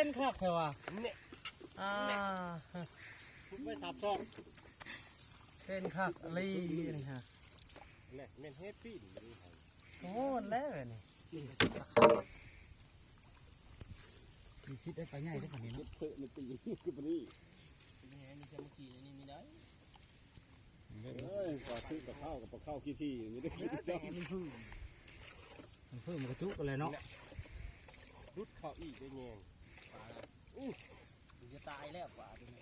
ປັນຄັກແທ້ວ່າ ນີ້ ອ່າ ໄປສາມຊອກ ເປັນຄັກອີ່ຫຼີນີ້ຮະ ນີ້ແມ່ນເຮັດປີ້ນ ໂອ້ ແລ້ວນີ້ ມີສິດໄດ້ປາໃຫຍ່ເດ້ ຄັນນີ້ເນາະ ເຮັດເສີມມັນຕີ ຄືປານນີ້ ນີ້ ມີສາມັກຄີໃນນີ້ມີໄດ້ ເອີຍ ປາຄືປາເຂົ້າກັບປາເຂົ້າຂີ້ຖີ່ ມີໄດ້ກິນ ແຕ່ມັນ ມັນເພີ່ມ ມັນກະຈຸກກັນແຫຼະເນາະ ດຸດເຂົ້າອີກໄດ້ແຍງປາ ອື ມັນຈະຕາຍແລ້ວປາຕົວນີ້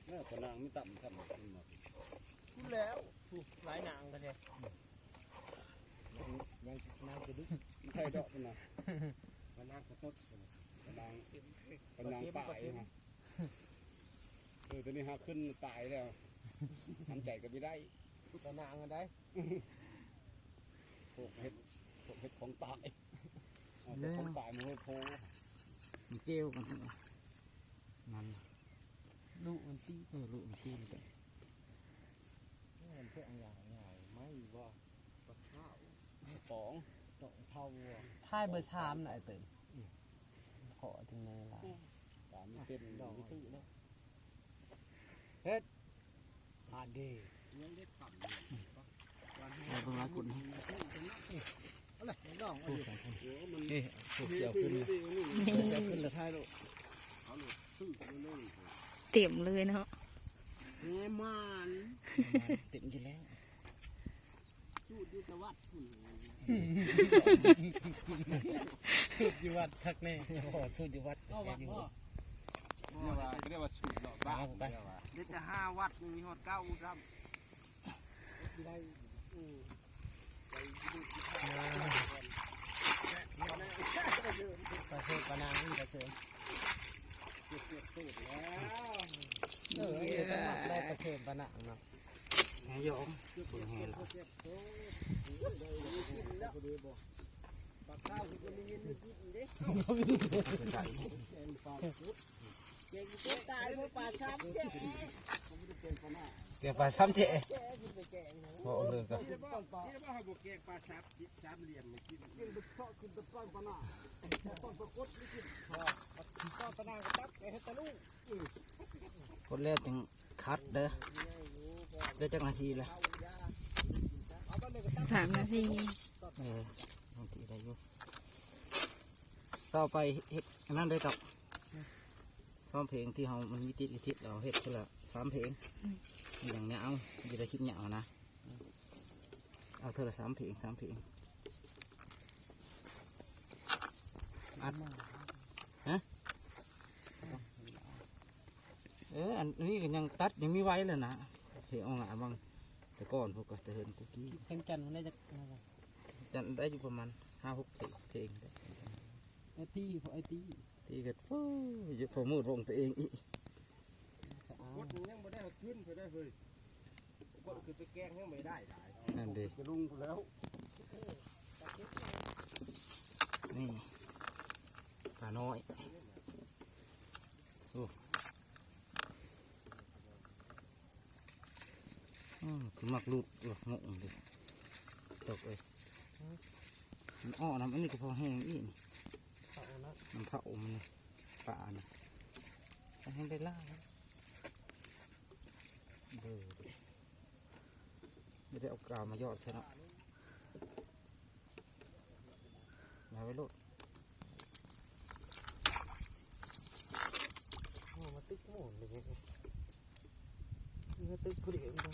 ແລ້ວປານາງມີຕ່ຳຊ້ຳ ມັນມາ ພຸ້ນແລ້ວ ຜູ້ຫຼາຍນາງກະແທ້ ນາງ ນາງ ນາງກະດຸ ມັນໃສ່ດອກພຸ້ນນະ ປານາງກະຕົດ ປານາງ ປານາງປາຍນະ ເອີ ຕົວນີ້ຫາຂຶ້ນຕາຍແລ້ວ ທຳໃຈກະບໍ່ໄດ້ ປານາງອັນໃດ ພວກເຫັດ ພວກເຫັດຂອງຕາຍ ເອົາແຕ່ຂອງຕາຍມາເຮັດໂພ ມັນກ່ຽວກັນ ນັ້ນ ລູກມັນຕີ ເອີ ລູກມັນຕີ ມັນກະ ມັນເພາະຫຍັງຫຍັງ ໄມ້ບໍ່ ປາຂາວ ປອງ ຕອງເທົາ ຖ່າຍເບີສາມນະ ໄອ້ເຕີມ ຂໍຈັ່ງໃດລະ ຕາມເຕັມ ດອກ ເຮັດ ຜ່ານເດ ຍັງໄດ້ຂຳ ເບິ່ງຫຼາຍຄົນ ເອົາລະ ດອກ ໂອ້ ສອງຄົນ ເອີ ມັນ ນີ້ ພວກເສື້ອຂຶ້ນ ເສື້ອຂຶ້ນລະຖ່າຍໂລດ ເອົາໂລດ ເຕັມເລີຍເນາະ ແມ່ມານ ເຕັມຢູ່ແລ້ວ ສູດຢູ່ແຕ່ວັດພຸ້ນ ສູດຢູ່ວັດຄັກແນ່ ໂອ້ ສູດຢູ່ວັດ ເອົາວັດບໍ່ ເອີ້ນວ່າ ເອີ້ນວ່າສູດເນາະ ບ້ານ ເອີ້ນວ່າ ເດແຕ່ຫ້າວັດ ຍັງມີຮອດເກົ້າຊ້ຳ ໄດ້ ອື ໄປດູທີ່ທ່າ ປາເຊີນປານາງ ປາເຊີນ ເກັບເກັບສູດແລ້ວ ເອີ ອັນນີ້ກໍມັກໄດ້ປາເຊີນປານາງເນາະ ໃຫ້ຢອມ ເກັບເກັບເກັບ ໂອ້ ໄດ້ແລ້ວ ປາຂາວຄືບໍ່ມີເງິນໄດ້ກິນເດ້ ແກງຕົວຕາຍ ບໍ່ປາສາມແຈະ ແກງປາສາມແຈະ ແຈະຂຶ້ນໄປແກງ ເວົ້າເລື່ອງກັນ ແກງປາ ແກງປາສາມ ສາມຫຼ່ຽມມາກິນ ກິນໄປເຊາະຂຶ້ນໄປປ່ອຍປານາ ປ່ອຍປາກົດໄປກິນ ປ່ອຍປານາກໍຕັກໄປໃຫ້ຕາລູກ ກົດແລ້ວຈຶ່ງຄັດເດີ ໄດ້ຈັກນາທີລະ ສາມນາທີ ເອີ ນາທີໄດ້ຢູ່ ຕໍ່ໄປເຮັດອັນນັ້ນເດີກັບ ຊ້ອມເພງທີ່ເຮົາມັນມີຕິດລິຂິດ ເຮົາເຮັດເທື່ອລະສາມເພງ ອືມ ມັນຈັ່ງຍາວ ມັນຈະໄດ້ຄລິບຍາວນະ ເອົາເທື່ອລະສາມເພງ ສາມເພງ ອັດ ຮະ ເອີ ອັນນີ້ກໍຍັງຕັດ ຍັງມີໄວ້ແລ້ວນະ ເພງອອກຫຼາຍບາງ ແຕ່ກ່ອນພວກກໍແຕ່ເຫັນກຸກກີ້ ແສງຈັນໄດ້ຈັກ ຈັນໄດ້ຢູ່ປະມານຫ້າຫົກເພງ ເພງ ໄອ້ຕີ ພວກໄອ້ຕີ ຕີກໍ ໂອ້ຍ ພໍມືດວົງຕົວເອງອີກ ກົດຍັງບໍ່ໄດ້ເອົາຂຶ້ນໄປໄດ້ເຮີ້ຍ ກົດຂຶ້ນໄປແກງຍັງບໍ່ໄດ້ຫຼາຍ ນັ້ນເດ ຈະລົງພຸ້ນແລ້ວ ນີ້ ປານ້ອຍ ໂອ້ ອືມ ຄືມັກຫຼຸດ ໂອ້ ງົງເດ ຕົກເອີຍ ມັນອອກນຳ ອັນນີ້ກໍພໍແຫ້ງອີກ ເຜົາເນາະ ມັນເຜົາມັນນີ້ ປານີ້ ແຫ້ງໄດ້ຫຼາຍ ເດີ ບໍ່ໄດ້ເອົາກາວມາຢອດໃສ່ເນາະ ມາໄວ້ໂລດ ໂອ້ ມາຕຶກໝູນເລີຍ ມາຕຶກຜູ້ດຽວ